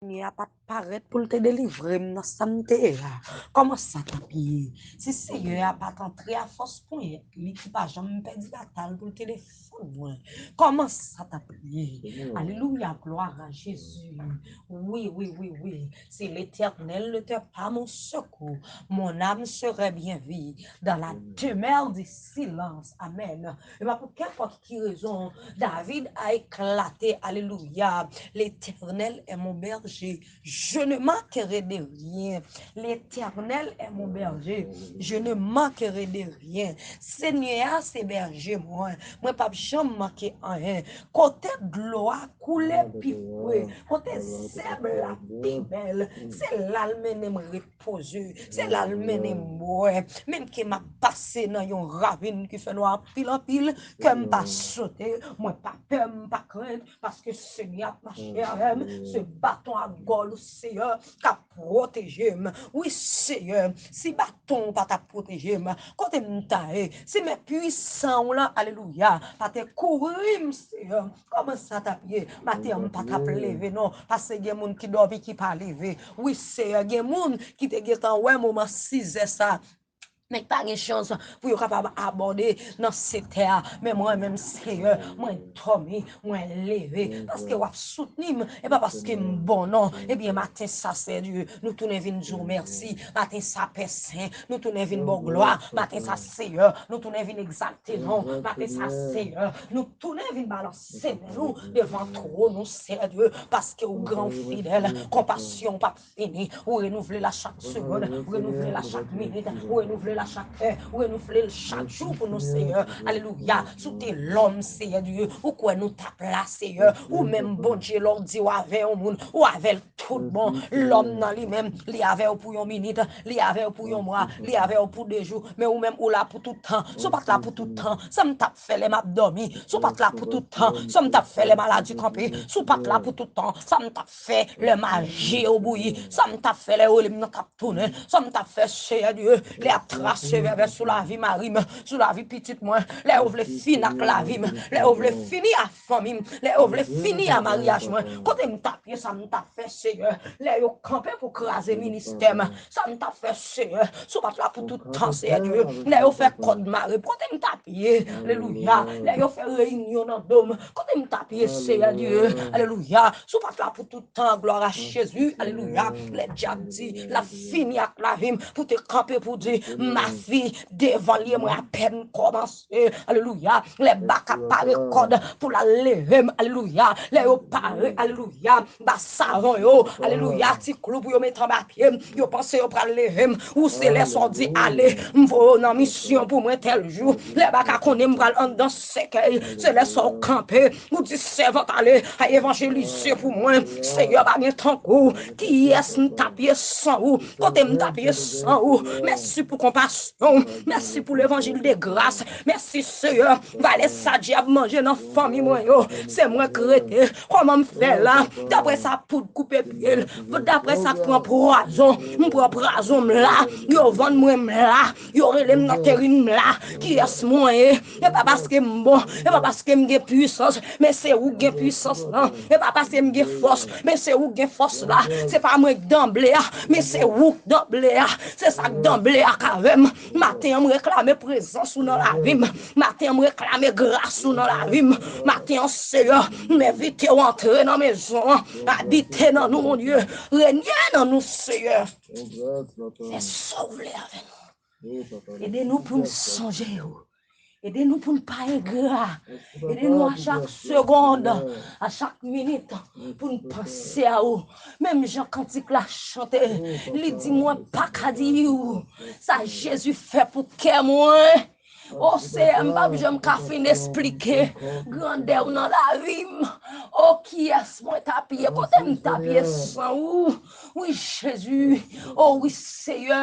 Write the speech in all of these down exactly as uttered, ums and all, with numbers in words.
Senyè a pa t parèt pou l te delivre m nan sa m te ye a. Kòman sa t ap ye? Si Senyè a pa t antre a fòs ponyèt li ki pa janm pèdi batay pou l te defann mwen, kòman sa t ap ye? Alelouya, glwa a Jezi. Wi, wi, wi, wi. Si Letènèl ne t'est pas mon secours, mon âme serait bien vide dans la demeure du silence. Amèn. E pa pou kenpòt ki rezon, David a eklate, alelouya, L'Éternel est mon berger, je ne manquerai de rien. L'Éternel est mon berger, je ne manquerai de rien. Senyè a se bèje mwen, mwen p ap janm manke anyen. Kote dlo a koule pi fre, kote zèb la pi bèl, se la l mennen m repoze, se la l mennen m bwè. Menm ke m ap pase nan yon ravin ki fè nwa anpil anpil, ke m pa sote, mwen pa pè, m pa krent, paske Senyè ap mache avè m, se baton ak gòl ou, Senyè, k ap pwoteje m. Wi, Senyè, si baton w pa t ap pwoteje m, kote m ta ye? Si men pwisan w lan, alelouya, pa te kouvri m, Senyè, kòman sa t ap ye? Maten an, m pa t ap leve, non, paske gen moun ki dòmi, ki pa leve. Wi, Senyè, gen moun ki te gentan wè moman sizè sa, men k pa gen chans pou yo kapab abòde nan sektè a. Men mwen menm, Senyè, mwen dòmi, mwen leve, paske w ap soutni m, e pa paske m bon, non. Ebyen, maten sa, Senyè, nou tounen vin di w mèsi. Maten sa, Pè Sen, nou tounen vin ba w glwa. Maten sa, Senyè, nou tounen vin egzalte non w. Maten sa, Senyè, nou tounen vin balanse men nou devan twòn ou, Senyè, paske w gran, w fidèl, konpasyon w p ap fini. Ou renouvle l a chak segonn, ou renouvle l a chak minit, ou renouvle l a chak è, ou renouvle l chak jou pou nou, Senyè. Alelouya. Si w te lòm, Senyè Dye, ou kwè nou t ap la, Senyè? Ou menm, Bondye, lè w di w avè yon moun, ou avè l tout bon. Lòm nan li menm, li avè w pou yon minit, li avè w pou yon mwa, li avè w pou de jou, men ou menm, ou la pou tout tan. Si w pa t la pou tout tan, sa m t ap fè lè m ap dòmi? Si w pa t la pou tout tan, sa m t ap fè lè maladi kanpe? Si w pa t la pou tout tan, sa m t ap fè lè maji yo bouyi? Sa m t ap fè lè yo rele m nan k ap tounen? Sa m t ap fè, Seyè Dye, lè y ap trase vèvè sou lavi mari m, sou lavi pitit mwen, lè yo vle fini ak lavi m, lè yo vle fini ak fanmi m, lè yo vle fini ak maryaj mwen? Kote m t ap ye? Sa m t ap fè, Seyè, lè yo kanpe pou kraze ministè m? Sa m t ap fè, Seyè, si w pa t la pou tout tan, Seyè Dye, lè yo fè kòd mare, kote m t ap ye? Alelouya. Lè yo fè reyinyon nan do m, kote m t ap ye, Seyè Dye? Alelouya. Si w pa t la pou tout tan, glwa a Jezi, alelouya. Lè dyab di l ap fini ak lavi m, pou te kanpe pou di, ma fi, devan l ye, mwen apèn kòmanse, alelouya. Lè baka pare kòd pou l al leve m, alelouya. Lè yo pare, alelouya, ba savon yo, alelouya, ti klou pou yo mete anba pye m, yo panse yo pral leve m. Ou se lè sa w di, ale, m voye w nan misyon pou mwen tèl jou. Lè baka konnen m pral anndan sèkèy, se lè sa w kanpe, ou di, sèvant, ale, al evanjelize pou mwen. Seyè, pa gen tankou w. Kiyès m t ap ye san ou? Kote m t ap ye san ou? Mèsi pou konpasyon w. Mèsi pou levanjil de gras. Mèsi, Seyè. Valè sa dyab manje nan fanmi mwen yo, se mwen k rete. Kòman m fè la? Daprè sa poud koupe pye l, daprè sa k pran pwazon, m pran pwazon, m la. Yo vann mwen, m la. Yo rele m nan teren, m la. Kiyès mwen ye? E pa paske m bon, e pa paske m gen pwisans, men se ou k gen pwisans lan. E pa paske m gen fòs, men se ou k gen fòs la. Se pa mwen k danble a, men se ou k danble a. Se sa k danble ak avè m. Maten an, m reklame prezans ou nan lavi m. Maten an, m reklame gras ou nan lavi m. Maten an, Seyè, m envite w antre nan mezon an. Abite nan nou, Bondye. Renye nan nou, Seyè. Fè sa w vle avè nou. Ede nou pou n sonje w. Ede nou pou n pa engra. Ede nou a chak segonn, a chak minit, pou n panse a ou. Menm jan kantik la chante, li di, mwen pa ka di w sa Jezi fè pou kè mwen. O Seyè, m p ap janm ka fin esplike grandè w nan lavi m. O, kiyès mwen t ap ye? Kote m t ap ye san ou? Wi, Jezi. O, wi, Seyè.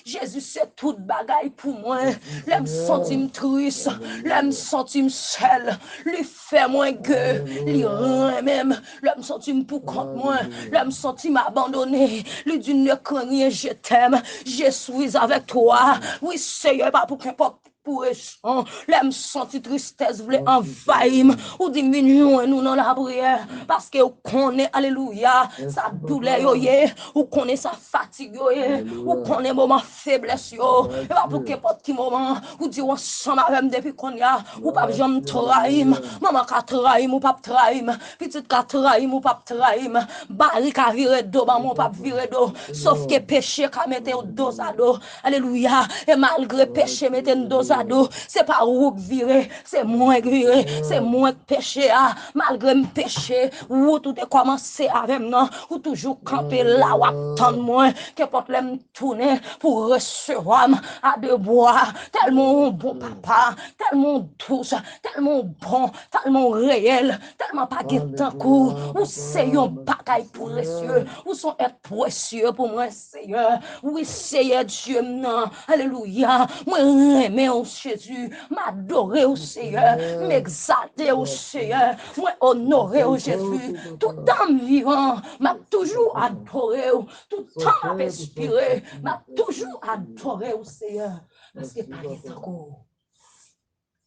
Jezi se tout bagay pou mwen. Lè m santi m tris, lè m santi m sèl, li fè mwen ke li renmen m. Lè m santi m pou kont mwen, lè m santi m abandone, li di, ne crains rien, je t'aime, je suis avec toi. Wi, Seyè, pa pou kenpòt depresyon, lè m santi tristès vle anvayi m, ou di m vin jwenn ou nan lapriyè, paske ou konnen, alelouya, sa doulè yo ye, ou konnen sa fatig yo ye, ou konnen moman feblès yo, e pa pou kenpòt ki moman, ou di w ansanm avè m depi kounye a, ou p ap janm trayi m, manman ka trayi m, ou p ap trayi m, pitit ka trayi m, ou p ap trayi m, mari ka vire do ban mwen, ou p ap vire do, sofke peche ka mete w dozado, alelouya, e malgre peche mete n dozado, se pa ou k vire, se mwen k vire, se mwen k peche a, malgre m peche, wout ou te kòmanse avè m nan, ou toujou kanpe la, w ap tann mwen, kenpòt lè m tounen pou resevwa m a de bra, tèlman ou bon papa, tèlman ou dous, tèlman ou bon, tèlman ou reyèl, tèlman pa gen tankou, ou se yon bagay presye, ou se yon èt presye pou mwen, Seyè. Wi, Seyè Dye m nan, alelouya, mwen renmen w, Jezi, m adore w, Seyè, m egzalte w, Seyè, mwen onore w, Jezi, toutan m vivan, m ap toujou adore w, toutan m ap espire, m ap toujou adore w, Seyè, paske pa gen tankou w.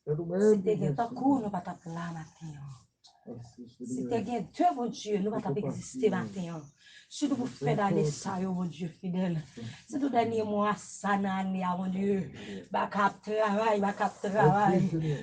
Si te gen tankou w, nou pa t ap la maten an. Si te gen de Bondye, nou pa t ap egziste maten an. Sitou pou fen dane sa yo, Bondye fidèl. Sitou dènye mwa sa nan ane a, Bondye. Baka ap travay, baka ap travay.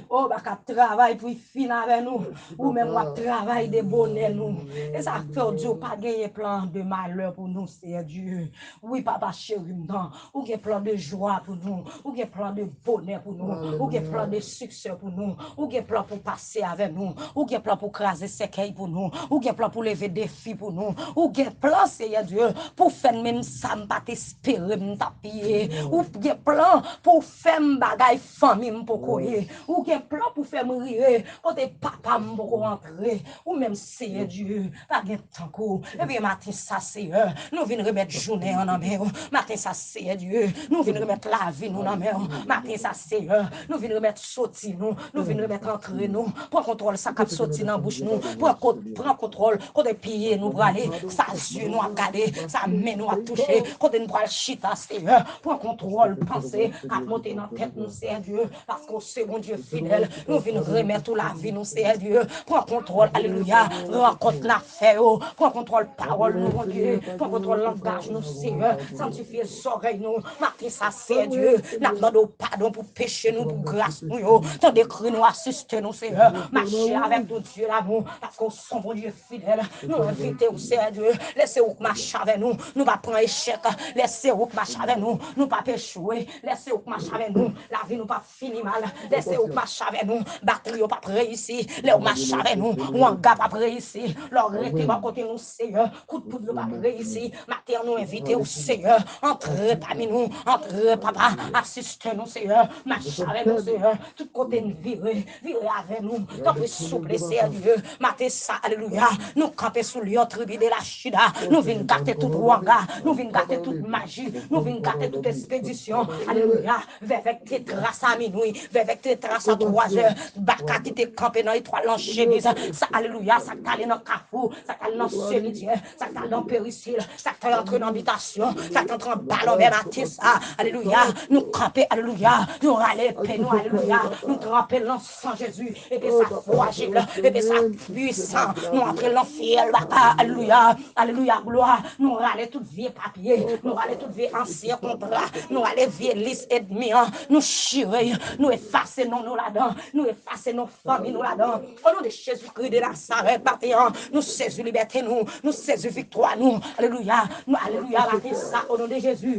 O, baka ap travay pou l fin avè nou. Ou menm w ap travay de bonè nou. E sa fè w di w pa genyen plan de malè pou nou, Seyè Dye. Wi, papa cheri m nan. Ou gen plan de jwa pou nou. Ou gen plan de bonè pou nou. Ou gen plan de siksè pou nou. Ou gen plan pou pase avè nou. Ou gen plan pou kraze sèkèy pou nou. Ou gen plan pou leve defi pou nou. Ou gen plan, Seyè Dye, pou fè n menm sa m pa t espere m t ap ye. Ou gen plan pou fè m bagay fanmi m poko ye. Ou gen plan pou fè m rive kote papa m poko antre. Ou menm, Seyè Dye, pa gen tankou w. Ebyen, maten sa, Seyè, nou vin remèt jounen an nan men w. Maten sa, Seyè Dye, nou vin remèt lavi nou nan men w. Maten sa, Seyè, nou vin remèt soti nou, nou vin remèt antre nou. Pran kontwòl sa k ap soti nan bouch nou. Pran ko-, pran kontwòl kote pye nou prale, sa zye nou ap gade, sa men nou ap touche, kote nou pral chita, Seyè. Pran kontwòl panse k ap monte nan tèt nou, Seyè Dye. Paske w se Bondye fidèl, nou vin remèt ou lavi nou, Seyè Dye. Pran kontwòl, alelouya, rankont n ap fè yo. Pran kontwòl pawòl nou, Bondye. Pran kontwòl langaj nou, Seyè. Sanktifye zòrèy nou. Maten sa, Seyè Dye, n ap mande w padon pou peche nou, pou gras nou yo. Tande kri nou, asiste nou, Seyè. Mache avèk nou, Dye damou, paske w se yon Bondye fidèl. Nou envite w, Seyè Dye. Lè se ou k mache avè nou, nou pa pran echèk. Lè se ou k mache avè nou, nou pa echwe. Lè se ou k mache avè nou, lavi nou p ap fini mal. Lè se ou k mache avè nou, batri yo p ap reyisi. Lè ou mache avè nou, wanga p ap reyisi. Lè w rete bò kote nou, Seyè, kout poud yo p ap reyisi. Maten an, nou envite w, Seyè, antre pami nou, antre, papa, asiste nou, Seyè, mache avè nou, Seyè, tout kote n vire, vire avè nou, tanpri, souple, Seyè Dye, maten sa, alelouya, nou kanpe sou lyon tribi de la Jida, nou vin gate tout wanga, nou vin gate tout maji, nou vin gate tout espedisyon, alelouya, vèvè k te tras a minwi, vèvè k te tras a twazè, baka ki te kanpe nan etwal nan chemiz, sa, alelouya, sa k t ale nan kafou, sa k t ale nan simityè, sa k t al nan perisil, sa k t al antre nan bitasyon, sa k t antre anba lanmè maten sa, alelouya, nou kanpe, alelouya, nou rale epe nou, alelouya, nou tranpe l nan san Jezi, epe sa frajil, epe sa pwisan, nou antre l nan fyèl, papa, alelouya, alelouya, glwa, nou rale tout vye papye, nou rale tout vye ansyen kontra, nou rale vye lis ènmi an, nou chire yo, nou efase non nou ladan, nou efase non fanmi nou ladan. O non de Jezikri de Nazarèt, maten an, nou sezi libète nou, nou sezi viktwa nou. Alelouya, nou, alelouya, maten sa, o non de Jezi.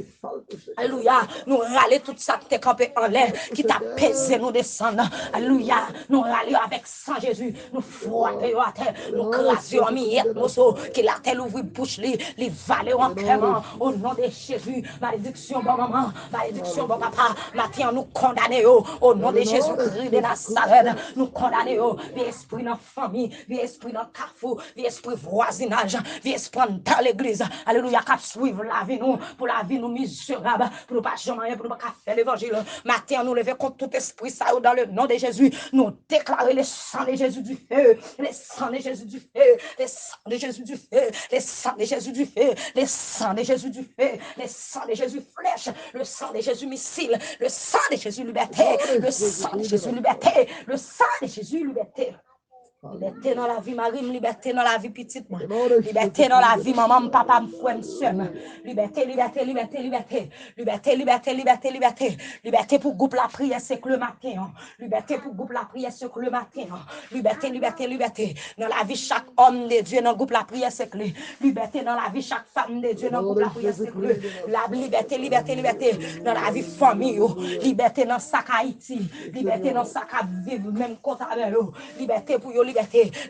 Alelouya, nou rale tout sa ki te kanpe anlè, ki t ap peze nou desann. Alelouya, nou rale yo avèk san Jezi, nou frape yo atè, nou kraze yo an miyèt moso, ke latè louvri bouch li, li vale yo an kèman. O non de Jezi, malediksyon bò manman, malediksyon bò papa, maten an nou kondane yo. O non de Jezikri de Nazarèt, nou kondane yo. Vye espri nan fanmi, vye espri nan kafou, vye espri vwazinaj, vye espri anndan legliz, alelouya, k ap swiv lavi nou, pou lavi nou mizerab, pou nou pa janm anyen, pou nou pa ka fè levanjil. Maten an, nou leve kont tout espri sa yo, dans le nom de Jésus. Nou deklare le sang de Jésus du feu. feu, le sang de Jésus du feu, le sang de Jésus du feu, le sang de Jésus du feu, le sang de Jésus du feu, le sang de Jésus flèche, le sang de Jésus missile, le sang de Jésus liberté, le sang de Jésus liberté, le sang de Jésus liberté. Libète nan lavi mari m, libète nan lavi pitit mwen. Libète nan lavi manman m, papa m, frè m, sè m. Libète, libète, libète, libète. Libète, libète, libète, libète. Libète pou gwoup lapriyè sekle maten an. Libète pou gwoup lapriyè sekle maten an. Libète, libète, libète. Nan lavi chak òm de Dye nan gwoup lapriyè sekle. Libète nan lavi chak fanm de Dye nan gwoup lapriyè sekle. La libète, libète, libète. Nan lavi fanmi yo. Libète nan sa k Ayiti. Libète nan sa k ap viv menm kont avè yo. Libète pou yo, libète.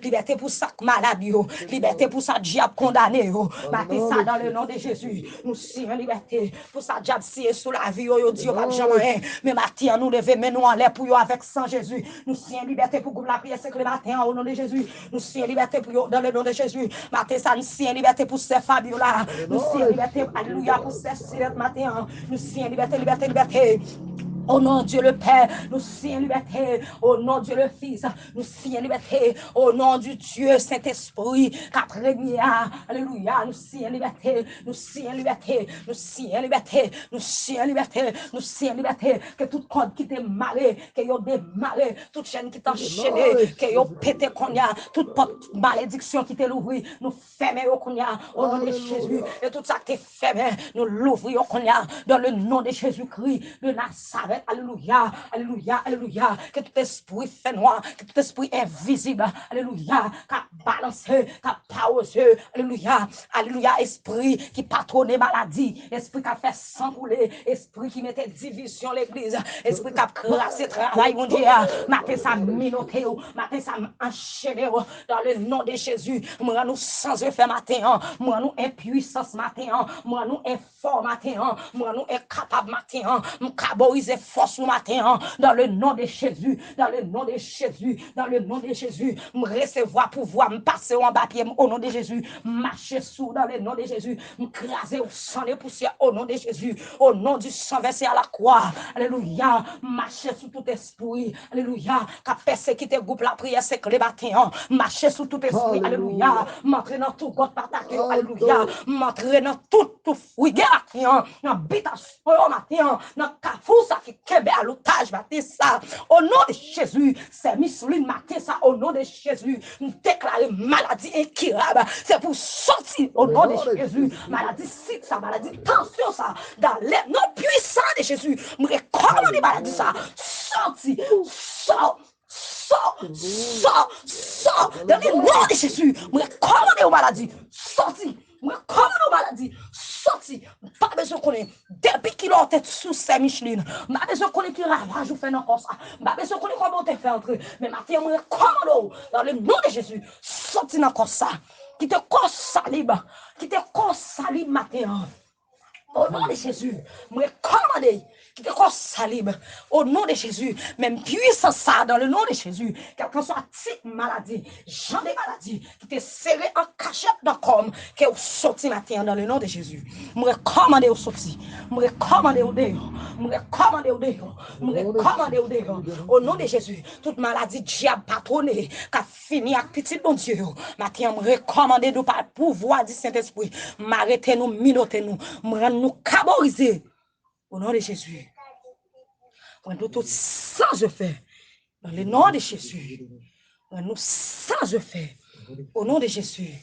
Libète pou sa k malad yo. Libète pou sa dyab kondane yo. Maten sa, dans le nom de Jésus, nou siyen libète. Pou sa dyab siyen sou lavi yo, yo di yo p ap janm anyen. Men maten an, nou leve men nou anlè pou yo avèk san Jezi. Nou siyen libète pou gwoup lapriyè sekle maten an, o non de Jezi. Nou siyen libète pou yo, dans le nom de Jésus. Maten sa, nou siyen libète pou sè Fabiola. Nou siyen libète, alelouya, pou sè Silèt maten an. Nou siyen libète, libète, libète. O non Dye le Pè, nou siyen libète. O non Dye le Fis, nou siyen libète. O non di Dye Sentespri k ap renye a. Alelouya, nou siyen libète. Nou siyen libète. Nou siyen libète. Nou siyen libète. Nou siyen libète. Ke tout kòd ki te mare, ke yo demare. Tout chèn ki t anchene, ke yo pete kounye a. Tout pòt malediksyon ki te louvri, nou fèmen yo kounye a, o non de Jezi. E tout sa ki te fèmen, nou louvri yo kounye a, dans le nom de Jésus-Christ de Nazareth. Alelouya, alelouya, alelouya. Ke tout espri fènwa, ke tout espri envizib, alelouya, k ap balanse, k ap pawose, alelouya, alelouya, espri ki patwone maladi, espri k ap fè san koule, espri ki mete divizyon legliz, espri k ap kraze travay Bondye a, maten sa m minote w, maten sa m anchene w, dans le nom de Jésus, m rann ou sans effet maten an, m rann ou enpwisans maten an, m rann ou enfò maten an, m rann ou enkapab maten an, m kaborize fòs ou maten an, dans le nom de Jésus, dans le nom de Jésus, dans le nom de Jésus, m resevwa pouvwa, m pase w anba pye m, o non de Jezi, m mache sou w, dans le nom de Jésus, m kraze w san e pousyè, o non de Jezi, o non di san vèse a la kwa, alelouya, m mache sou tout espri, alelouya, k ap pèsekite gwoup lapriyè sekle maten an, m mache sou tout espri, alelouya, m antre nan tou gwòt patat yo, alelouya, m antre nan tout tou fwigè maten an, nan bitasyon yo maten an, nan kafou sa ki kenbe a lotaj maten sa, o non de Jezi, sè Micheline maten sa, o non de Jezi, m deklare maladi enkirab, se pou soti, o non de Jezi, maladi sik sa, maladi tansyon sa, dans le nom puissant de Jésus, m rekòmande maladi sa, soti, sò, sò, sò, sò, dans le nom de Jésus, m rekòmande w maladi, soti, m rekòmande w maladi, soti, m pa bezwen konnen, depi kilè w te sou sè Micheline, m pa bezwen konnen ki ravaj ou fè nan kò sa, m pa bezwen konnen kòman w te fè antre, men maten an, m rekòmande w, dans le nom de Jésus, soti nan kò sa, kite kò sa lib, kite kò sa lib maten an. O non de Jezi, m rekòmande, kite kò sa lib. O non de Jezi, menm pwisans sa, dans le nom de Jésus, kèlkanswa tip maladi, jan de maladi, ki te sere an kachèt nan kò m, ke w soti maten an, dans le nom de Jésus. M rekòmande w soti. M rekòmande w deyò. M rekòmande w deyò. M rekòmande w deyò. O non de Jezi, tout maladi dyab patwone, k ap fini ak pitit Bondye yo. Maten an, m rekòmande nou pa pouvwa di Sentespri. M arete nou, minote nou. M rann nou kaborize. O non de Jezi. M rann nou tout sans effet. Dans le nom de Jésus. M rann nou sans effet. O non de Jezi.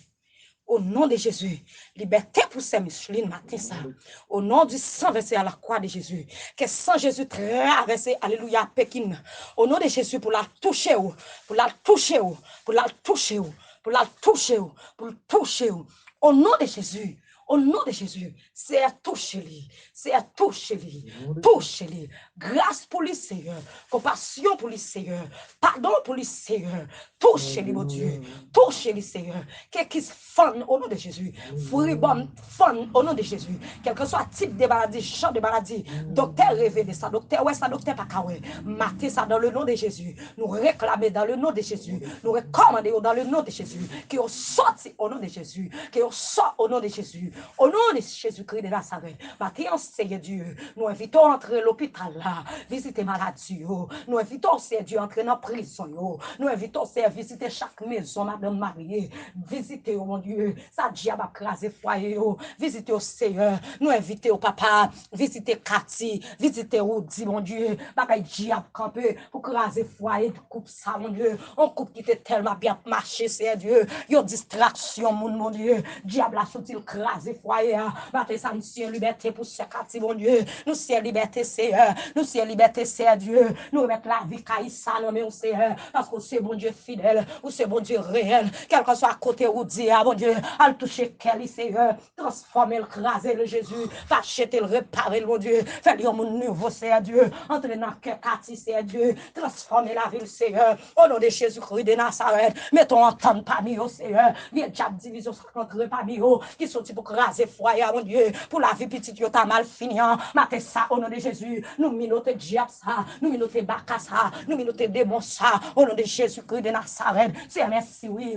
O non de Jezi. Libète pou sè Micheline maten sa. O non di san vèse a la kwa de Jezi. Ke san Jezi travèse, alelouya, Pekin. O non de Jezi pou l al touche w. Pou l al touche w. Pou l al touche w. Pou l al touche w. Pou l touche w. O non de Jezi. O non de Jezi. Seyè, touche li. Seyè, touche li. Touche li. Gras pou li, Seyè. Konpasyon pou li, Seyè. Padon pou li, Seyè. Touche li, Bondye. Touche li, Seyè. Kekis fann, o non de Jezi. Fribòm fann, o non de Jezi. Kèlkanswa tip de maladi, jan de maladi, doktè revele sa, doktè wè sa, doktè pa ka wè. Maten sa, dans le nom de Jésus. Nou reklame dans le nom de Jésus. Nou rekòmande yo dans le nom de Jésus. Ke yo soti o non de Jezi. Ke yo sò o non de Jezi. O non de Jezikri de Nazarèt, maten an, Seyè Dye, nou envite w antre lopital la, vizite maladi yo. Nou envite w, Seyè Dye, antre nan prizon yo. Nou envite w, Seyè, vizite chak mezon madanm marye. Vizite yo, Bondye. Sa dyab ap kraze fwaye yo. Vizite yo, Seyè. Nou envite yo, papa. Vizite Kati. Vizite Woudi, Bondye. Bagay dyab kanpe pou kraze fwaye koup sa, Bondye. Yon koup ki te tèlman byen ap mache, Seyè Dye. Yon distraksyon moun, Bondye. Dyab la soti, l kraze fwaye a. Maten sa, nou siyen libète pou sè Kati, Bondye. Nou siyen libète, Seyè. Nou siyen libète, Seyè Dye. Nou remèt lavi Kayisa nan men w, Seyè. Paske w se Bondye fidèl. Ou se Bondye reyèl. Kèlkanswa kote Woudi a, Bondye, al touche kè li, Seyè. Transfòme l, kraze l, Jezi. Pa jete l, repare l, Bondye. Fè l yon moun nouvo, Seyè Dye. Antre nan kè Kati, Seyè Dye. Transfòme lavi l, Seyè. O non de Jezikri de Nazarèt, mete w antann pami yo, Seyè. Vye dyab divizyon sa k antre pami yo, ki soti pou kraze fwaye a, Bondye, pou lavi pitit yo ta mal fini an. Maten sa, o non de Jezi, nou minote dyab sa, nou minote baka sa, nou minote demon sa, o non de Jezikri de Nazarèt. Seyè, mèsi, wi.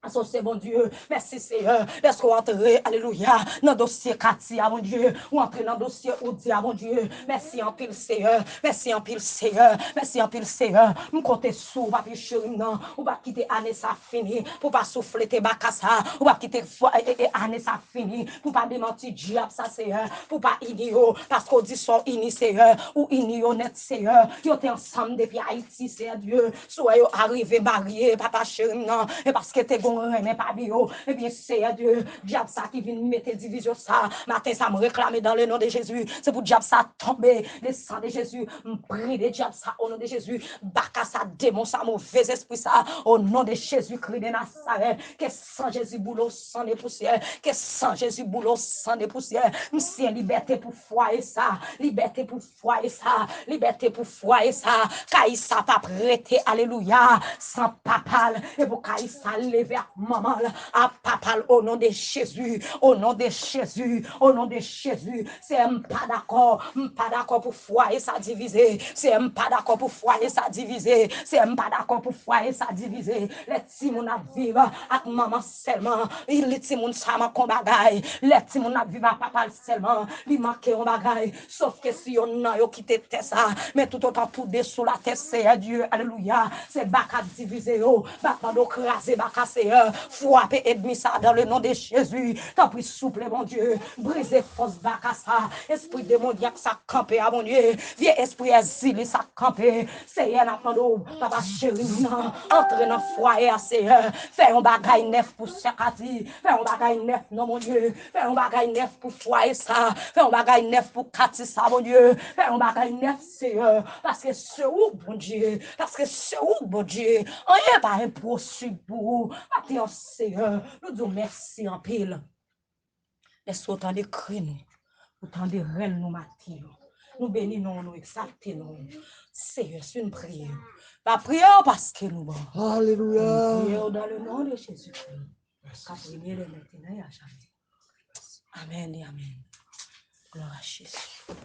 Paske w se Bondye. Mèsi, Seyè, dèske w antre, alelouya, nan dosye Kati a, Bondye. Ou antre nan dosye Woudi a, Bondye. Mèsi anpil, Seyè. Mèsi anpil, Seyè. Mèsi anpil, Seyè. M konte sou w, papye cheri m nan. Ou p ap kite ane sa fini pou w pa souflete baka sa. Ou p ap kite fwa, e, e, e, ane sa fini pou w pa demanti dyab sa, Seyè. Pou w pa ini yo. Paske w di sa w ini, Seyè. Ou ini yo nèt, Seyè. Yo te ansanm depi Ayiti, Seyè Dye. Si w wè yo arive marye, papa cheri m nan, e paske te gon renmen pami yo. Ebyen, Seyè Dye, dyab sa ki vin mete divizyon sa, maten sa, m reklame dans le nom de Jésus. Se pou dyab sa tonbe, le sang de Jésus. M bride dyab sa, o non de Jezi. Baka sa, demon sa, move espri sa, o non de Jezikri de Nazarèt. Ke san Jezi boule w san e pousyè. Ke san Jezi boule w san e pousyè. M siyen libète pou fwaye sa. Libète pou fwaye sa, libète pou fwaye sa. Kayisa p ap rete, alelouya, san papa l. E pou Kayisa leve ak manman l, ak papa l, o non de Jezi, o non de Jezi, o non de Jezi. Seyè, m pa dakò, m pa dakò pou fwaye sa divize. Seyè, m pa dakò pou fwaye sa divize. Seyè, m pa dakò pou fwaye sa divize. Lè timoun ap viv ak manman sèlman, li timoun sa manke yon bagay. Lè timoun ap viv ak papa l sèlman, li manke yon bagay. Sofke si yonn nan yo kite tè sa, men toutotan tou de sou latè, Seyè Dye, alelouya, se baka k divize yo. M ap mande w kraze baka, Seyè. Frape ènmi sa dans le nom de Jésus. Tanpri, souple, Bondye, brize fòs baka sa. Espri demonyak sa k kanpe a, Bondye. Vye espri èzili sa k kanpe. Seyè, n ap mande w, papa cheri m nan, antre nan fwaye a, Seyè. Fè yon bagay nèf pou sè Kati. Fè yon bagay nèf, non, Bondye. Fè yon bagay nèf pou fwaye sa. Fè yon bagay nèf pou Kati sa, Bondye. Fè yon bagay nèf, Seyè. Paske se ou k Bondye. Paske se ou k Bondye. Anyen pa enposib pou ou. Maten an, Seyè, nou di w mèsi anpil. Dèske w tande kri nou. Ou tande rèl nou maten an. Nou beni non w, nou egzalte non w. Seyè, si n priye, n ap priye w paske nou bon. Alelouya. Nou priye w dans le nom de Jésus-Christ. K ap renye lè mentnan e a jamè. Amèn e amèn. Glwa a Jezi.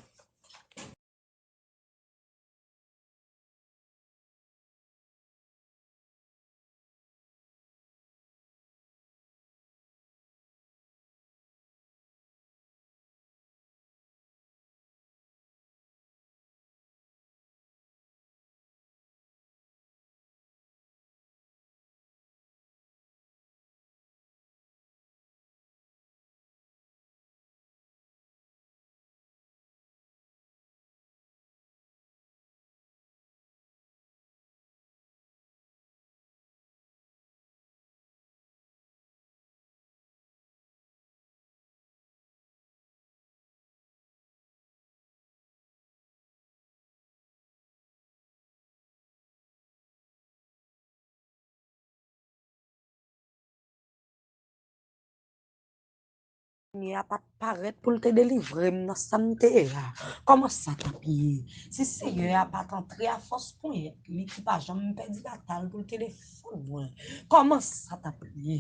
Seyè a pa t parèt pou l te delivre m nan sa m te ye a. Kòman Satan ap ye? Si Seyè a pa t antre a fòs ponyèt li ki pa janm pèdi batay pou l te defann mwen, kòman Satan ap ye?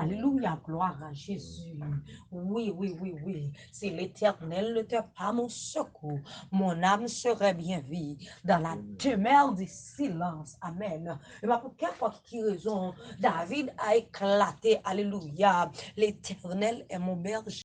Alelouya, gloire à Jésus. Wi, wi, wi, wi. Si l'Éternel n'était pas mon secours, mon âme serait bien vide dans la demeure du silence. Amèn. E pa pou kenpòt ki rezon, David a eklate, alelouya, L'Éternel est mon berger.